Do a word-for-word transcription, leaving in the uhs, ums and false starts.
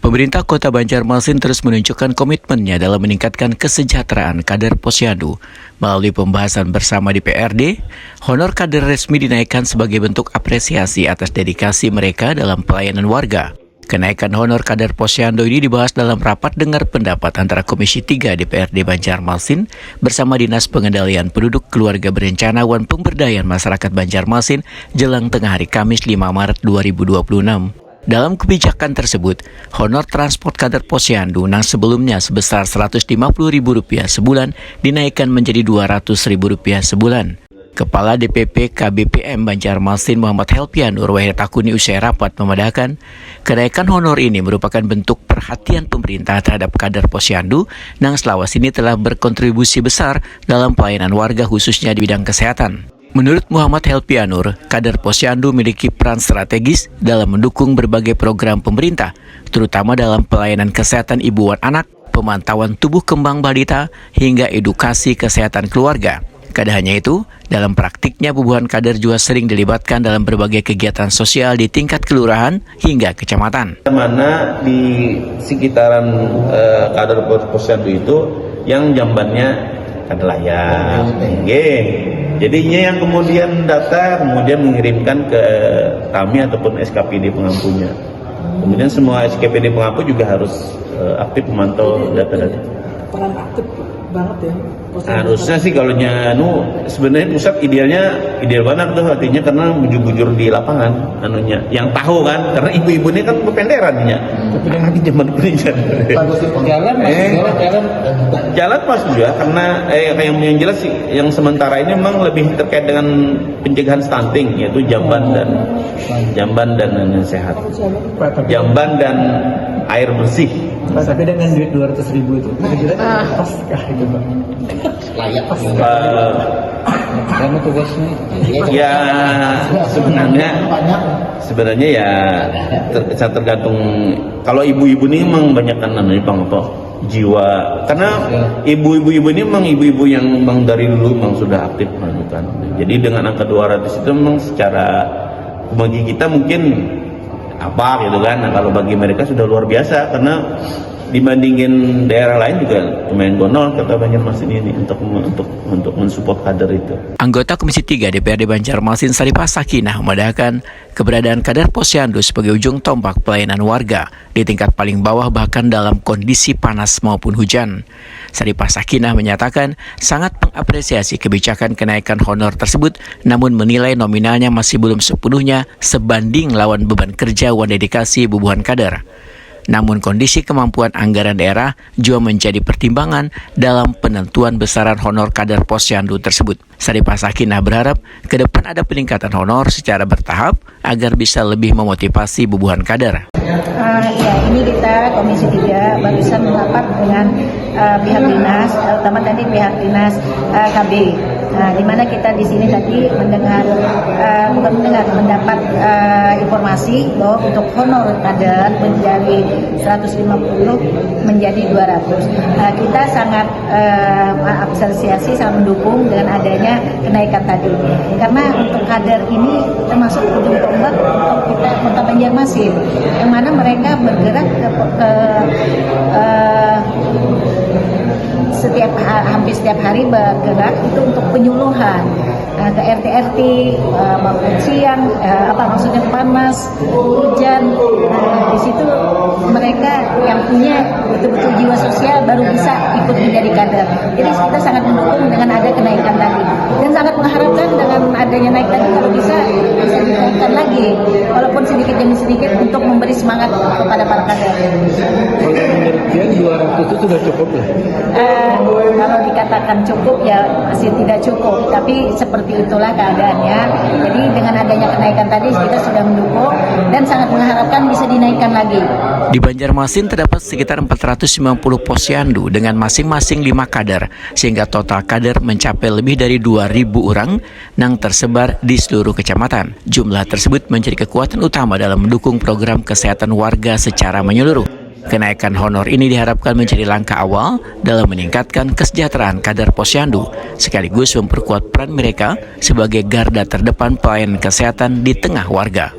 Pemerintah Kota Banjarmasin terus menunjukkan komitmennya dalam meningkatkan kesejahteraan kader posyandu. Melalui pembahasan bersama di P R D, honor kader resmi dinaikkan sebagai bentuk apresiasi atas dedikasi mereka dalam pelayanan warga. Kenaikan honor kader posyandu ini dibahas dalam rapat dengar pendapat antara Komisi tiga D P R D Banjarmasin bersama Dinas Pengendalian Penduduk, Keluarga Berencana wan Pemberdayaan Masyarakat Banjarmasin jelang tengah hari Kamis, lima Maret dua ribu dua puluh enam. Dalam kebijakan tersebut, honor transport kader posyandu nang sebelumnya sebesar seratus lima puluh ribu rupiah sebulan dinaikkan menjadi dua ratus ribu rupiah sebulan. Kepala D P P K B P M Banjarmasin Muhammad Helpianur wayah ditakuni usai rapat memadahkan, kenaikan honor ini merupakan bentuk perhatian pemerintah terhadap kader posyandu nang selawas ini telah berkontribusi besar dalam pelayanan warga, khususnya di bidang kesehatan. Menurut Muhammad Helpianur, kader posyandu memiliki peran strategis dalam mendukung berbagai program pemerintah, terutama dalam pelayanan kesehatan ibu wan anak, pemantauan tubuh kembang balita, hingga edukasi kesehatan keluarga. Kada hanya itu, dalam praktiknya bubuhan kader juga sering dilibatkan dalam berbagai kegiatan sosial di tingkat kelurahan hingga kecamatan. Mana di sekitaran eh, kader pos- posyandu itu yang jambannya kada layak. Nggih. Jadinya yang kemudian data kemudian mengirimkan ke kami ataupun S K P D pengampunya. Kemudian semua S K P D pengampu juga harus eh, aktif memantau data-data. Peran aktif banget ya. Posyandu. Harusnya sih kalau nya anu, sebenarnya pusat idealnya ideal banget tuh, artinya karena bujur-bujur di lapangan anunya yang tahu kan, karena ibu-ibu ini kan kependerannya. Tapi kan nanti zaman kerja. Jalan masih Eh. jalan, jalan. Jalan pas juga karena eh, yang yang jelas sih yang sementara ini memang lebih terkait dengan pencegahan stunting, yaitu jamban dan jamban dan yang sehat. Jamban dan air bersih. Tapi dengan duit dua ratus ribu itu kira-kira pas kah itu, Pak? Layak. Eh, Kamu tugasnya. ya sebenarnya sebenarnya ya ter, sangat tergantung. Kalau ibu-ibu ini memang banyak kan namanya pang apa, jiwa, karena ibu-ibu ibu ini memang ibu-ibu yang memang dari dulu memang sudah aktif melakukan. Jadi dengan angka dua ratus itu memang secara bagi kita mungkin apa gitu kan. Nah, kalau bagi mereka sudah luar biasa karena dibandingin daerah lain juga lumayan gonol kota Banjarmasin ini untuk untuk untuk mensupport kader itu. Anggota Komisi tiga D P R D Banjarmasin Saripah Sakinah memadahkan keberadaan kader posyandu sebagai ujung tombak pelayanan warga di tingkat paling bawah, bahkan dalam kondisi panas maupun hujan. Saripah Sakinah menyatakan sangat mengapresiasi kebijakan kenaikan honor tersebut, namun menilai nominalnya masih belum sepenuhnya sebanding lawan beban kerja wan dedikasi bubuhan kader. Namun kondisi kemampuan anggaran daerah juga menjadi pertimbangan dalam penentuan besaran honor kader posyandu tersebut. Saripah Sakinah berharap ke depan ada peningkatan honor secara bertahap agar bisa lebih memotivasi bubuhan kader. Uh, ya, ini kita Komisi tiga barusan merapat dengan uh, pihak dinas, terutama tadi pihak dinas uh, K B. Nah, di mana kita di sini tadi mendengar, uh, bukan mendengar, mendapat uh, informasi bahwa untuk honor kader menjadi seratus lima puluh menjadi dua ratus. Uh, kita sangat uh, mengapresiasi, sangat mendukung dengan adanya kenaikan tadi. Karena untuk kader ini termasuk ujung tombak untuk kita Kota Banjarmasin, yang mana mereka bergerak ke, ke uh, setiap ha- hampir setiap hari bergerak itu untuk penyuluhan uh, ke R T R T uh, maupun siang, uh, apa maksudnya, panas, hujan. Nah, di situ mereka yang punya betul-betul jiwa sosial baru bisa ikut menjadi kader. Jadi kita sangat mendukung dengan ada kenaikan tadi dan sangat mengharapkan dengan adanya naik tadi kalau bisa bisa dinaikkan lagi walaupun sedikit demi sedikit untuk memberi semangat kepada para kader. Kalau menurut dia dua ratus itu sudah cukup lah. Eh, kalau dikatakan cukup ya masih tidak cukup, tapi seperti itulah keadaannya. Jadi dengan adanya kenaikan tadi kita sudah mendukung dan sangat mengharapkan bisa dinaikkan lagi. Di Banjarmasin terdapat sekitar empat ratus lima puluh posyandu dengan masing-masing lima kader, sehingga total kader mencapai lebih dari dua ribu orang nang tersebar di seluruh kecamatan. Jumlah tersebut menjadi kekuatan utama dalam mendukung program kesehatan warga secara menyeluruh. Kenaikan honor ini diharapkan menjadi langkah awal dalam meningkatkan kesejahteraan kader posyandu, sekaligus memperkuat peran mereka sebagai garda terdepan pelayanan kesehatan di tengah warga.